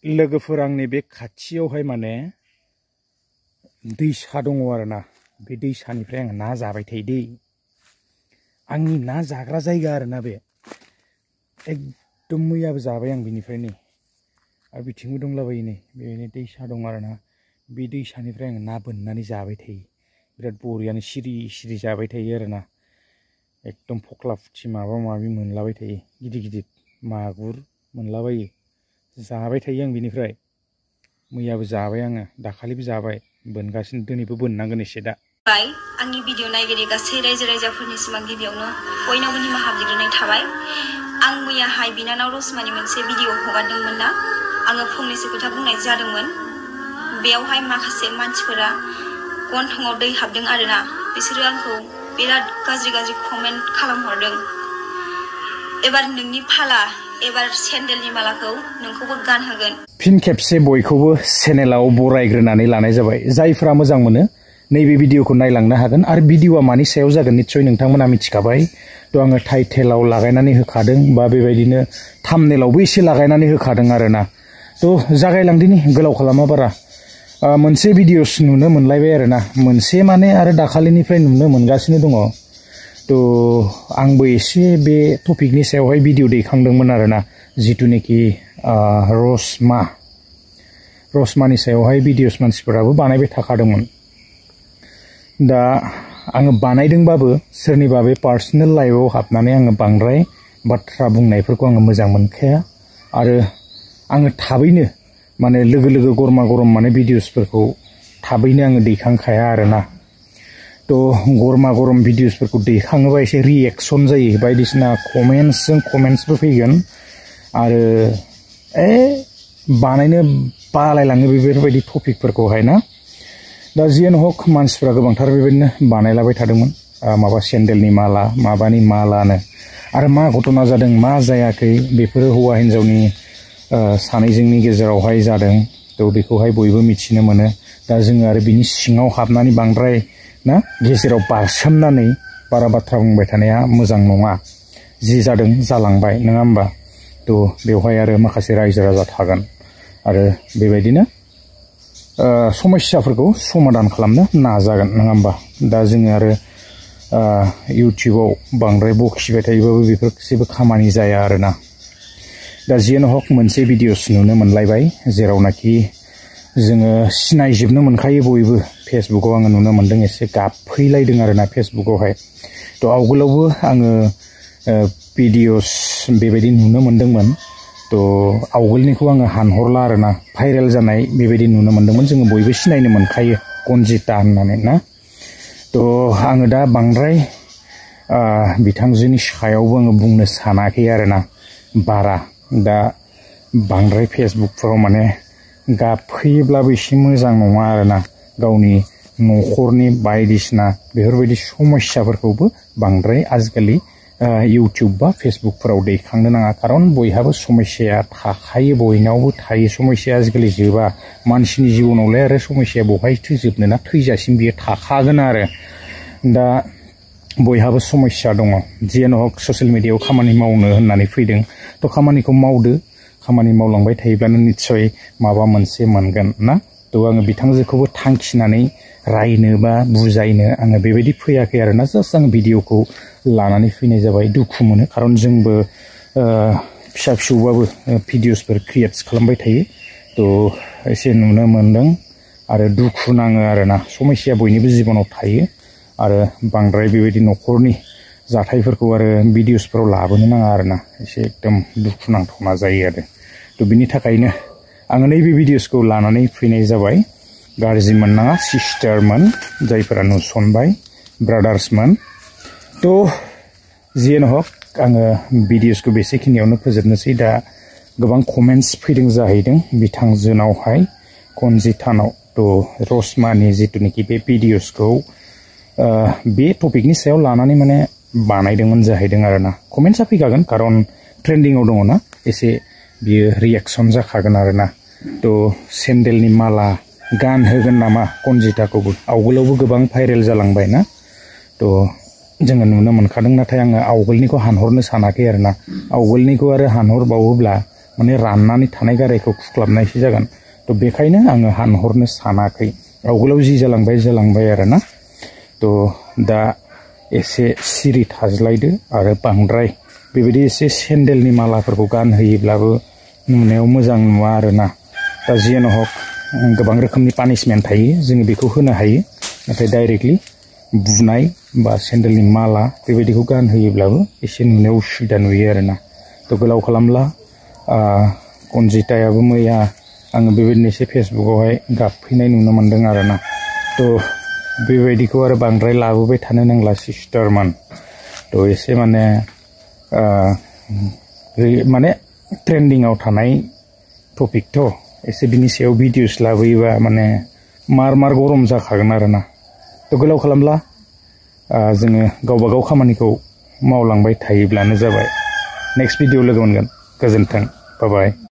लोगोफोर आंनि बे खाथियावहाय माने दैसा दङ आरोना बे दैसानिफ्राय आं ना जाबाय थायो दै आंनि ना जाग्रा जायगा आरोना बे एकदम मैयाबो जाबाय आं बिनिफ्रायनो आरो बिथिंबो दंलाबायो नै बेनो दैसा दं आरोना बे दैसानिफ्राय आं ना बोननानै जाबाय थायो बिराद बरियानो सिरि सिरि जाबाय थायो आरोना एकदम फख्ला फुथि माबा माबि मोनलाबाय थायो गिदिर गिदिर मागुर मोनलाबायो जाबाय थायो आं बिनिफ्राय मैयाबो जाबाय आङो दाखालिबो जाबाय बोनगासिनो दिनैबो बोननांगोन एसे दा आंनि भिडिअ नायगिरि गासै रायजो राजाफोरनिसिम आं गिबियावनो बयनावबो निमाहा बिग्रोनाय थाबाय आं मैयाहाय बिनानाव रसमानि मोनसे भिडिअ हगारदोंमोन ना आङो फंनैसो खोथा बुंनाय जादोंमोन बेयावहाय माखासे मानसिफोरा गन्थंआव दै हाबदों आरोना बिसोरो आंखौ बिराद गाज्रि गाज्रि कमेन्ट खालामहरदों एबार नोंनि फाला एबार सेन्डेलनि मालाखौ नोंखौबो गानहोगोन फिन खेबसे बयखौबो चेनेलाव बरायग्रोनानै लानाय जाबाय जायफोरा मोजां मोनो नैबे भिडिअखौ नायलांनो हागोन आरो भिडिअआ मानि सायाव जागोन निश्चय नोंथांमोना मिथिखाबाय थ' आङो टाइटेलाव लागायनानै होखादों बा बेबायदिनो थाम्बनेलावबो एसे लागायनानै होखादों आरोना थ' जागायलांदिनि गोलाव खालामा बारा मोनसे भिडिअस नुनो मोनलायबाय आरोना मोनसे माने आरो दाखालिनिफ्राय नुनो मोनगासिनो दङ थ' आंबो एसे बे टपिकनि सायावहाय भिडिअ दैखांदोंमोन आरोना जिथुनाखि रसमानि सायावहाय भिडिअस मानसिफोराबो बानायबाय थाखादोंमोन दा आङो बानायदोंबाबो सोरनिबा बे पार्सनेल लाइफआव हाबनानै आङो बांद्राय बाथ्रा बुंनायफोरखौ आङो मोजां मोनखाया आरो आङो थाबैनो माने लोगो लोगो गरमा गरम माने भिडिअसफोरखौ थाबैनो आङो दैखांखाया आरोना थ' गरमा गरम भिडिअसफोरखौ दैखाङोबा एसे रिएक्सन जायो बायदिसिना कमेन्ट्सबो फैगोन आरो बानायनो बालायलाङो बेफोरबायदि टपिकफोरखौहाय ना दा जियानो हक मानसिफ्रा गोबांथार बेबायदिनो बानायलाबाय थादोंमोन माबा सेन्डेलनि माला माबानि मालानो आरो मा घटना जादों मा जायाखै बेफोरो हौवा हिन्जावनि सानैजोंनि गेजेरावहाय जादों थ' बेखौहाय बयबो मिथिनो मोनो दा जोङो आरो बिनि सिङाव हाबनानै बांद्राय ना गेजेराव बारसोमनानै बारा बाथ्रा बुंबाय थानाया मोजां नङा जि जादों जालांबाय नङा होमबा थ' बेवहाय आरो माखासे रायजो राजा थागोन आरो बेबायदिनो समस्याफोरखौ समाधान खालामनो नाजागोन नङा होमबा दा जोङो आरो इउटिउबाव बांद्राय बखिबाय थायोबाबो बेफोर जेबो खामानि जाया आरोना दा जियानो हक मोनसे भिडिअस नुनो मोनलायबाय जेरावनाखि जोङो सिनायजोबनो मोनखायो बयबो फेसबुकाव आङो नुनो मोन्दों एसे गाबफैलायदों आरोना फेसबुकावहाय थ' आवगोलावबो आङो भिडिअस बेबायदि नुनो मोन्दोंमोन थ' आवगोलनिखौ आङो हानहरला आरोना भाइरेल जानाय बेबायदि नुनो मोन्दोंमोन जोङो बयबो सिनायनो मोनखायो कनजिता होननानै ना थ' आङो दा बांद्राय बिथांजोनि सायावबो आङो बुंनो सानाखै आरोना बारा दा बांद्राय फेसबुकफोराव माने गाबफैयोब्लाबो एसे मोजां नङा आरोना गावनि न'खरनि बायदिसिना बेफोरबायदि समस्याफोरखौबो बांद्राय आजिखालि इउटिउब बा फेसबुकफोराव दैखांनो नाङा खारन बयहाबो समस्याया थाखायो बयनावबो थायो समस्याया आजिखालि जोबा मानसिनि जिबनावलाय आरो समस्याया बहायथो जोबनो ना थैजासिम बियो थाखागोन आरो दा बयहाबो समस्या दङ जियानो हक ससियेल मिडियायाव खामानि मावनो होननानै फैदों थ' खामानिखौ मावदो खामानि मावलांबाय थायोब्लानो निस्सय माबा मोनसे मोनगोन ना थ' आङो बिथांजोखौबो थांखिनानै रायनो बा बुजायनो आङो बेबायदि फैयाखै आरोना जास्ट आं भिडिअखौ लानानै फैनाय जाबाय दुखु मोनो खारन जोंबो फिसा फिसौबाबो भिडिअसफोर क्रिएट्स खालामबाय थायो थ' एसे नुनो मोन्दों आरो दुखु नाङो आरोना समस्या बयनिबो जिबनाव थायो आरो बांद्राय बेबायदि न'खरनि जाथायफोरखौ आरो भिडिअसफोराव लाबोनो नाङा आरोना एसे एकदम दुखुनांथावना जायो आरो थ' बिनि थाखायनो आङो नैबे भिडिअसखौ लानानै फैनाय जाबाय गाज्रि मोननाङा सिस्टारमोन जायफोरा नुसनबाय ब्रादार्समोन थ' जियानो हक आङो भिडिअसखौ बेसेखिनियावनो फोजोबनोसै दा गोबां कमेन्ट्स फैदों जाहैदों बिथांजोनावहाय कनजितानाव थ' रसमानि जिथुनाखि बे भिडिअसखौ बे टपिकनि सायाव लानानै माने बानायदोंमोन जाहैदों आरोना कमेन्ट्सआ फैखागोन खारन ट्रेन्डिंआव दङ ना एसे बियो रिएक्सन जाखागोन आरोना थ' सेन्डेलनि माला गानहोगोन नामा कनजिताखौबो आवगोलावबो गोबां भाइरेल जालांबाय ना थ' जोङो नुनो मोनखादों नाथाय आङो आवगोलनिखौ हानहरनो सानाखै आरोना आवगोलनिखौ आरो हानहरबावोब्ला माने राननानै थानाय गारायखौ खुख्लाबनायसो जागोन थ' बेखायनो आङो हानहरनो सानाखै आवगोलाव जि जालांबाय आरोना थ' दा एसे सिरि थाज्लायदो आरो बांद्राय बेबायदि एसे सेन्देलनि मालाफोरखौ गानहोयोब्लाबो नुनायाव मोजां नुवा आरोना दा जियानो हक गोबां रोखोमनि पानिशमेन्ट थायो जोङो बेखौ होनो हायो नाथाय डाइरेक्टलि बुनाय बा सेन्देलनि माला बेबायदिखौ गानहोयोब्लाबो एसे नुनायाव उसुबिदा नुयो आरोना थ' गोलाव खालामला कनजितायाबो मैया आङो बेबायदिनो एसे फेसबुकआवहाय गाबफैनाय नुनो मोन्दों आरोना थ' बेबायदिखौ आरो बांद्राय लाबोबाय थानो नांला सिस्टारमोन थ' एसे माने ट्रेन्डिंआव थानाय टपिकथ' एसे बिनि सायाव भिडिअस लाबोयोबा माने मार गरम जाखागोन आरोना थ' गोलाव खालामला जोङो गावबा गाव खामानिखौ मावलांबाय थायोब्लानो जाबाय नेक्स्ट भिडिअ लोगो मोनगोन गोजोन्थों बाय बाय